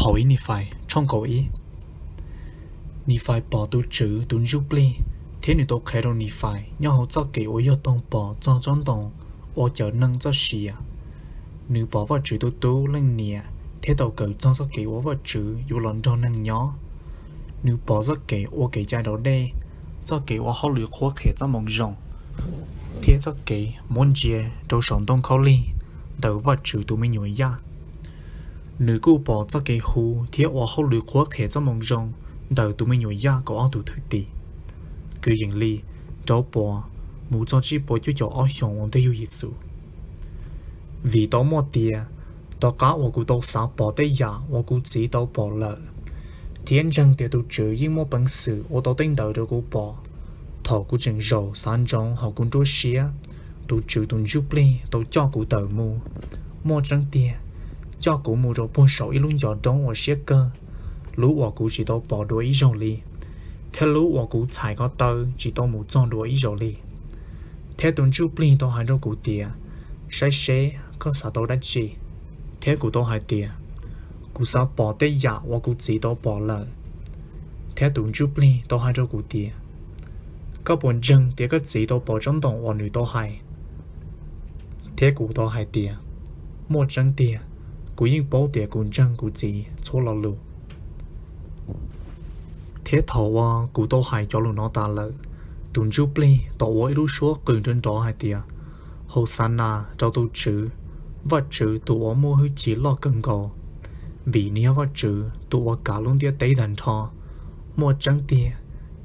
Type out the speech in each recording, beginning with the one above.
Phau ib Nifais tshooj kaum ib. Nifais pom tus Tswv tus Ntsuj Plig, thiab nws tau qhia rau Nifais nyob hauv txoj kev uas yog toog pom txog tsob ntoo uas cawm neeg txoj sia. Nws pom Vajtswv tus Tub leej niam thiab tau kawm txog txoj kev uas Vajtswv yuav los nrog neeg nyob. Nws pom txoj kev ua kev cai raus dej, txoj kev ua hauj lwm qhuab qhia txoj moo zoo, thiab txoj kev muab ntsia rau saum ntoo khaub lig ntawm Vajtswv tus me nyuam Yaj. Nws kuj pom txoj kev hu thiab ua hauj lwm qhuab qhia txoj moo zoo ntawm tus me nyuam Yaj kaum ob tug thwj tim, kwv yees li rau puas mus txog tsib puas cuaj caum ob xyoos ua ntej yug Yexus. Vim tau muaj tias, tom qab uas kuv tau xav pom tej yam uas kuv txiv tau pom lawm, thiab ntseeg tias tus Tswv yeej muaj peev xwm ua tau tej ntawd rau kuv pom, thaum kuv tseem zaum xav ntsoov hauv kuv nruab siab, tus Tswv tus Ntsuj Plig tau coj kuv tawm mus. Muaj tseeb tiag, coj kuv mus rau puag saum ib lub ncov roob uas siab kawg, lub uas kuv tsis tau pom dua ib zaug li, thiab lub uas kuv txhais ko taw tsis tau mus txog dua ib zaug li. Thiab tus Ntsuj Plig tau hais rau kuv tias, saib seb, koj xav tau dab tsi? Thiab kuv tau hais tias, kuv xav pom tej yam uas kuv txiv tau pom lawm. Thiab tus Ntsuj Plig tau hais rau kuv tias, koj puas ntseeg tias koj txiv tau pom tsob ntoo uas nws tau hais? Thiab kuv tau hais tias, muaj tseeb tiag, kuv yeej paub tias kuv ntseeg kuv txiv txhua lo lus. Thiab thaum uas kuv tau hais cov lus no tas lawm, tus Ntsuj Plig tau ua ib lub suab qw nrov nrov hais tias, Hauxanas rau tus Tswv, Vajtswv tus uas muaj hwj chim loj kawg nkaus! Vim nws yog Vajtswv tus uas kav lub ntiaj teb tag nrho. Muaj tseeb tiag,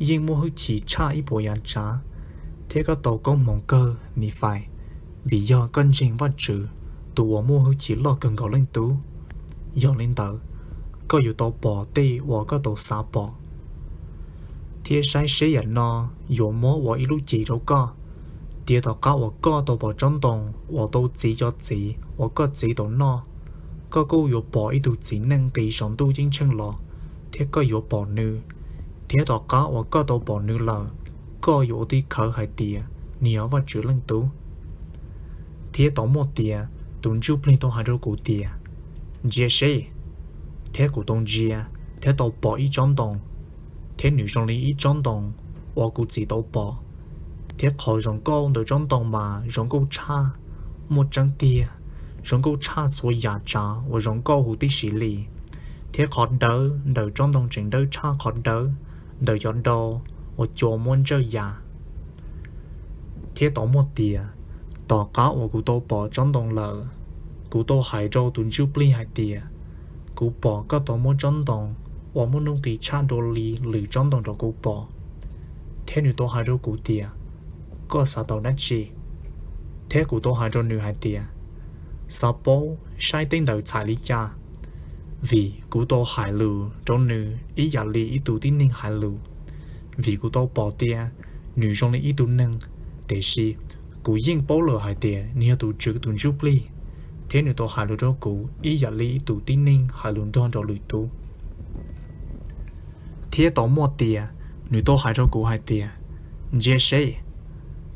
yeej muaj hwj chim tshaj ib puas yav tsav, thiab koj tau koob hmoov kawg, Nifais, vim yog koj ntseeg Vajtswv tus uas muaj hwj chim loj kawg nkaus leej tub. Yog li ntawd, koj yuav tau pom tej uas koj tau xav pom. Thiab saib seb, yam no yuav muab ua ib lub cim rau koj, tias tom qab uas koj tau pom tsob ntoo uas tau txiv cov txiv uas koj txiv tau noj, koj kuj yuav pom ib tug txiv neej nqis saum ntuj ceeb tsheej los, thiab koj yuav pom nws. Thiab tom qab uas koj tau pom nws lawm, koj yuav ua tib khawv hais tias nws yog Vajtswv leej tub. Thiab tau muaj tias, tus Ntsuj Plig tau hais rau kuv tias, ntsia seb. Thiab kuv tau ntsia, thiab tau pom ib tsob ntoo, thiab nws zoo li ib tsob ntoo uas kuv txiv tau pom, thiab qhov zoo nkauj ntawm tsob ntoo mas zoo nkauj tshaj. Muaj tseeb tiag, zoo nkauj tshaj txhua yam tsav uas zoo nkauj huv tib si li, thiab qhov dawb ntawm tsob ntoo tseem dawb tshaj qhov dawb ntawm cov dau uas cua muab ntsawj ya. Thiab tau muaj tias, tom qab uas kuv tau pom tsob ntoo lawm, kuv tau hais rau tus Ntsuj Plig hais tias, kuv pom koj tau muab tsob ntoo uas muaj nuj nqis tshaj dua li lwm tsob ntoo rau kuv pom. Thiab nws tau hais rau kuv tias, koj xav tau dab tsi? Thiab kuv tau hais rau nws hais tias, xav paub saib tej ntawd txhais li cas, vim kuv tau hais lus rau nws ib yam li ib tug tib neeg hais lus, vim kuv tau pom tias nws zoo li ib tug neeg, tiam sis kuv yeej paub lawm hais tias nws yog tus Tswv tus Ntsuj Plig, thiab nws tau hais lus rau kuv ib yam li ib tug tib neeg hais lus nrog rau lwm tus. Thiab tau muaj tias, nws tau hais rau kuv hais tias, ntsia seb.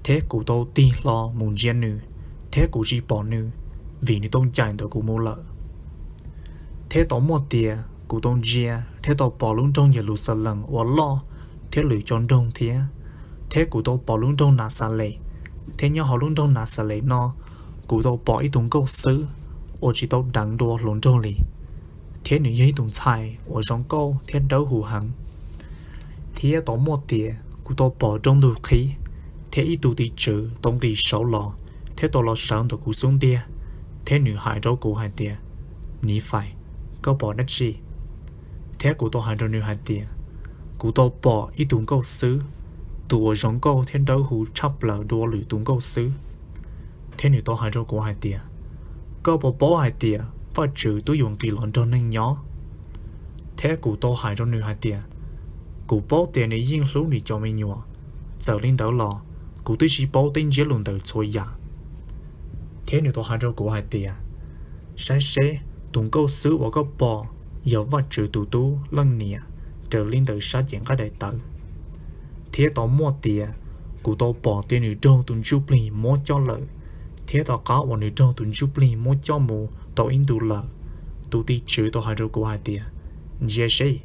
Thiab kuv tau tig hlo mus ntsia nws, thiab kuv tsis pom nws, vim nws tau ncaim ntawm kuv mus lawm. Thiab tau muaj tias, kuv tau ntsia thiab tau pom lub nroog Yeluxalees uas loj thiab lwm cov nroog thiab, thiab kuv tau pom lub nroog Naxales, thiab nyob hauv lub nroog Naxales no, kuv tau pom ib tug nkauj xwb uas tsis tau deev dua hluas nraug li, thiab nws yog ib tug ntxhais uas zoo nkauj thiab dawb huv heev. Thiab tau muaj tias, kuv tau pom roob ntug qhib, thiab ib tug tim tswv tau nqis saud los thiab tau los sawv ntawm kuv xub ntiag, thiab nws hais rau kuv hais tias, Nifais, koj pom dab tsi? Thiab kuv tau hais rau nws hais tias, kuv tau pom ib tug nkauj xwb, tus uas zoo nkauj thiab dawb huv tshaj plaws dua lwm tus nkauj xwb. Thiab nws tau hais rau kuv hais tias, koj puas paub hais tias Vajtswv twb yuav nqis los nrog neeg nyob? Thiab kuv tau hais rau nws hais tias, kuv paub tias nws yeej hlub nws cov me nyuam, txawm li ntawd los kuv twb tsis paub tej ntsiab lus ntawd txhua yam. Thiab nws tau hais rau kuv hais tias, saib seb, tus nkauj xwb uas koj pom yog Vajtswv tus Tub leej niam raws li ntawm sab cev nqaij daim tawv. Thiab tau muaj tias, kuv tau pom tias nws raug tus Ntsuj Plig muab coj lawm, thiab tom qab uas nws raug tus Ntsuj Plig muab coj mus tau ib ntus lawm, Tus tim tswv tau hais rau kuv hais tias, ntsia seb.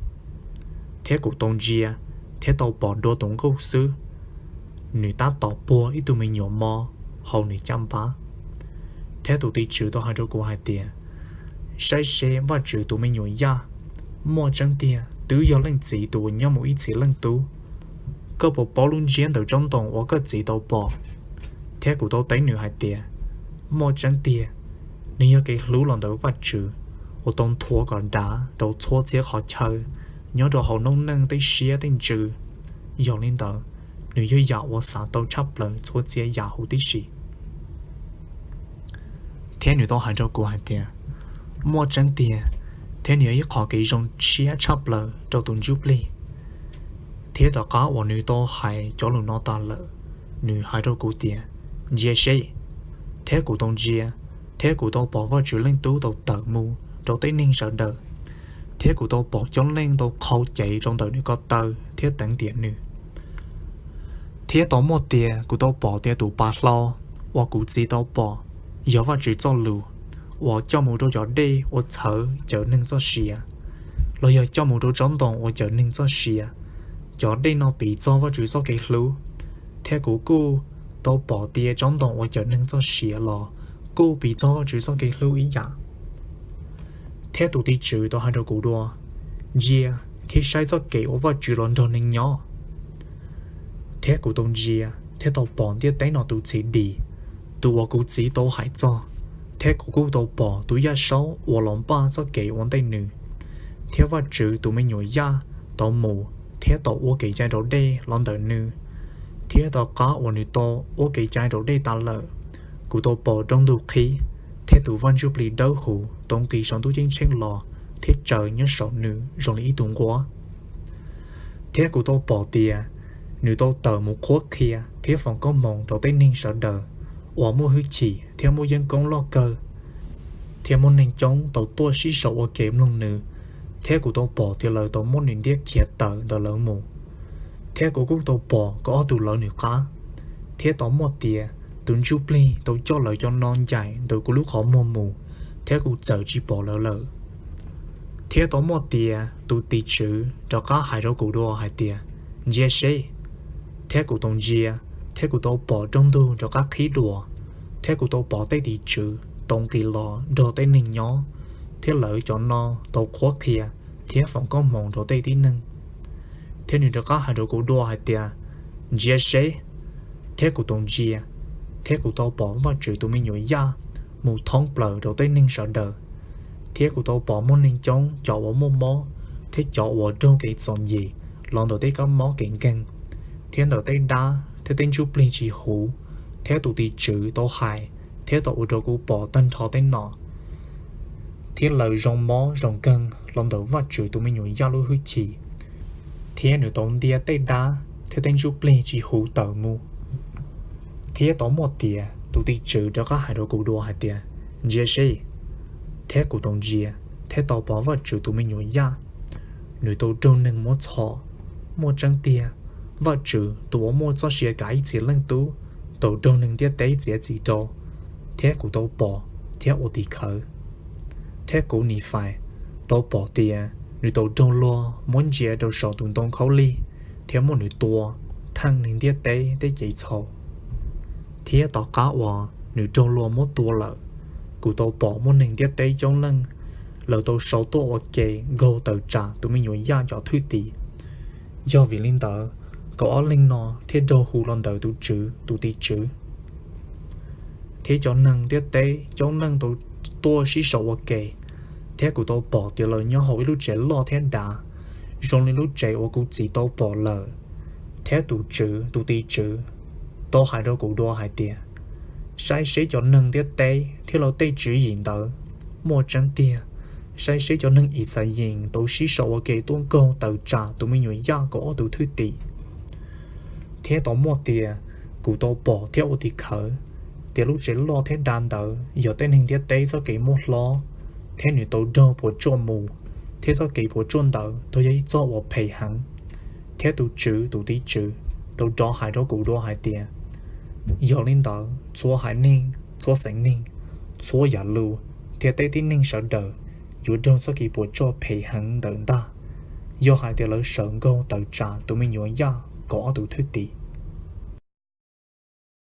Thiab kuv tau ntsia, thiab tau pom dua tus nkuj xwb, nws tab tom puag ib tug me nyuam mob hauv nws caj npab. Thiab tus tim tswv tau hais rau kuv hais tias, saib seb, Vajtswv tus me nyuam yaj, muaj tseeb tiag twb yog Leej Txiv tus uas nyob mus ib txhis leej tub. Koj puas paub lub ntsiab ntawm tsob ntoo uas koj txiv tau pom? Thiab kuv tau teb nws hais tias, muaj tseeb tiag, nws yog kev hlub los ntawm Vajtswv uas tau nthuav kom dav rau txhua txhia qhov chaw nyob rau hauv noob neej tej siab tej ntsws. Yog li ntawd, nws yog yam uas xav tau tshaj plaws txhua txhia yam huv tib si. Thiab nws tau hais rau kuv hais tias, muaj tseeb tiag, thiab nws yog ib qho kev zoo siab tshaj plaws rau tus ntsuj plig. Thiab tom qab uas nws tau hais cov lus no tas lawm, nws hais rau kuv tias, ntsia seb. Thiab kuv tau ntsia, thiab kuv tau pom Vajtswv Leej Tub tau tawm mus rau tej neeg sawv daws, thiab kuv tau pom coob leej tau qhau cev rau ntawm nws ko taw thiab teev tiam nws. Thiab tau muaj tias kuv tau pom tias tus pas hlau uas kuv txiv tau pom yog Vajtswv txoj lus uas coj mus rau cov dej uas txhawv cawm neeg txoj sia, los yog coj mus rau tsob ntoo uas cawm neeg txoj sia. Cov dej no piv txog Vajtswv txoj kev hlub, thiab kuv kuj tau pom tias tsob ntoo uas cawm neeg txoj sia los kuj piv txog Vajtswv txoj kev hlub ib yam. Thiab tus tim tswv tau hais rau kuv dua, ntsia, thiab saib txoj kev uas Vajtswv los nrog neeg nyob. Thiab kuv tau ntsia, thiab tau pom ntiaj teb no tus Txhiv Dim, tus uas kuv txiv tau hais txog, thiab kuv kuj tau pom tus yaj saub uas los npaj txoj kev ua ntej nws. Thiab Vajtswv tus me nyuam yaj tau mus thiab tau ua kev cai raus dej los ntawm nws. Thiab tom qab uas nws tau ua kev cai raus dej tas lawm, kuv tau pom roob ntug qhib, thiab tus Vaj Ntsuj Plig Dawb Huv tau nqis saum ntuj ceeb tsheej los thiab tsaws nyob saum nws zoo li ib tug nquab. Thiab kuv tau pom tias nws tau tawm mus qhuab qhia thiab foom koob hmoov rau tej neeg sawv daws uas muaj hwj chim thiab muaj yeeb koob loj kawg. Thiab muaj neeg coob tau tuaj sib sau ua ke mloog nws, thiab kuv tau pom tias lawv tau muab nws ntiab khiav tawm ntawm lawv mus. Thiab kuv kuj tau pom kaum ob tug lawv nws qab. Thiab tau muaj tias tus ntsuj plig tau coj lawv cov no ncaim ntawm kuv lub qhov muag mus, thiab kuv txawm tsis pom lawv lawm. Thiab tau muaj tias tus tim tswv rov qab hais rau kuv dua hais tias, ntsia seb. Thiab kuv tau ntsia, thiab kuv tau pom roob ntug rov qab qhib dua, thiab kuv tau pom tej tim tswv tau nqis los nrog tej neeg nyob, thiab lawv cov no tau qhuab qhia thiab foom koob hmoov rau tej tib neeg. Thiab nws rov qab hais rau kuv dua hais tias, ntsia seb. Thiab kuv tau ntsia, thiab kuv tau pom Vajtswv tus me nyuam yaj mus thoob plaws rau tej neeg sawv daws. Thiab kuv tau pom muaj neeg coob cov uas muaj mob thiab cov uas raug kev txom nyem los ntawm tej kab mob kev nkeeg, thiab ntawm tej dab thiab tej ntsuj plig tsis huv. Thiab tus tim tswv tau hais thiab tau ua rau kuv pom tag nrho tej no, thiab lawv zoo mob zoo nkeeg los ntawm Vajtswv tus me nyuam yaj lub hwj chim, thiab nws tau ntiab tej dab thiab tej ntsuj plig tsis huv tawm mus. Thiab tau muaj tias tus tim tswv rov qab hais rau kuv dua hais tias, ntsia seb. Thiab kuv tau ntsia, thiab tau pom Vajtswv tus me nyuam yaj, nws tau raug neeg muab txhom. Muaj tseeb tiag, Vajtswv tus uas muaj txoj sia kav ib txhis leej tub tau raug neeg ntiaj teb txiav txim rau, thiab kuv tau pom thiab ua tim khawv. Thiab kuv, Nifais, tau pom tias nws tau raug luag muab ntsia rau saum tus ntoo khaub lig, thiab muab nws tua, theej neeg ntiaj teb tej cev txhaum. Thiab tom qab uas nws raug luag muab tua lawm, kuv tau pom muaj neeg ntiaj teb coob leej, lawv tau sau tuaj ua ke nkaug tawm tsam tus me nyuam yaj cov thwj tim. Yog vim li ntawd, kaum ob leeg no thiaj raug hu los ntawm tus Tswv tus tim tswv. Thiab cov neeg ntiaj teb coob leej tau tuaj sib sau ua ke, thiab kuv tau pom tias lawv nyob hauv ib lub tsev loj thiab dav, zoo li lub tsev uas kuv txiv tau pom lawm. Thiab tus Tswv tus tim tswv tau hais rau kuv dua hais tias, saib seb, cov neeg ntiaj teb thiab lawv tej tswv yim ntawd. Muaj tseeb tiag, saib seb, cov neeg Ixayees tau sib sau ua ke tuaj nkaug tawm tsam tus me nyuam yaj kaum ob tug thwj tim. Thiab tau muaj tias kuv tau pom thiab ua tim khawv tias lub tsev loj thiab dav ntawd yog tej neeg ntiaj teb txoj kev muab hlob, thiab nws tau raug puas tsuaj mus, thiab txoj kev puas tsuaj ntawd tau yog ib txoj uas phem heev. Thiab tus Tswv tus tim tswv tau rov hais rau kuv dua hais tias, yog li ntawd, txhua haiv neeg, txhua xeem neeg, txhua yam lus, thiab tej tib neeg sawv daws yuav raug txoj kev puas tsuaj phem heev ntawd ntag. Yog hais tias lawv sawv nkaug tawm tsam tus me nyuam Yaj kom ob tug thwj tim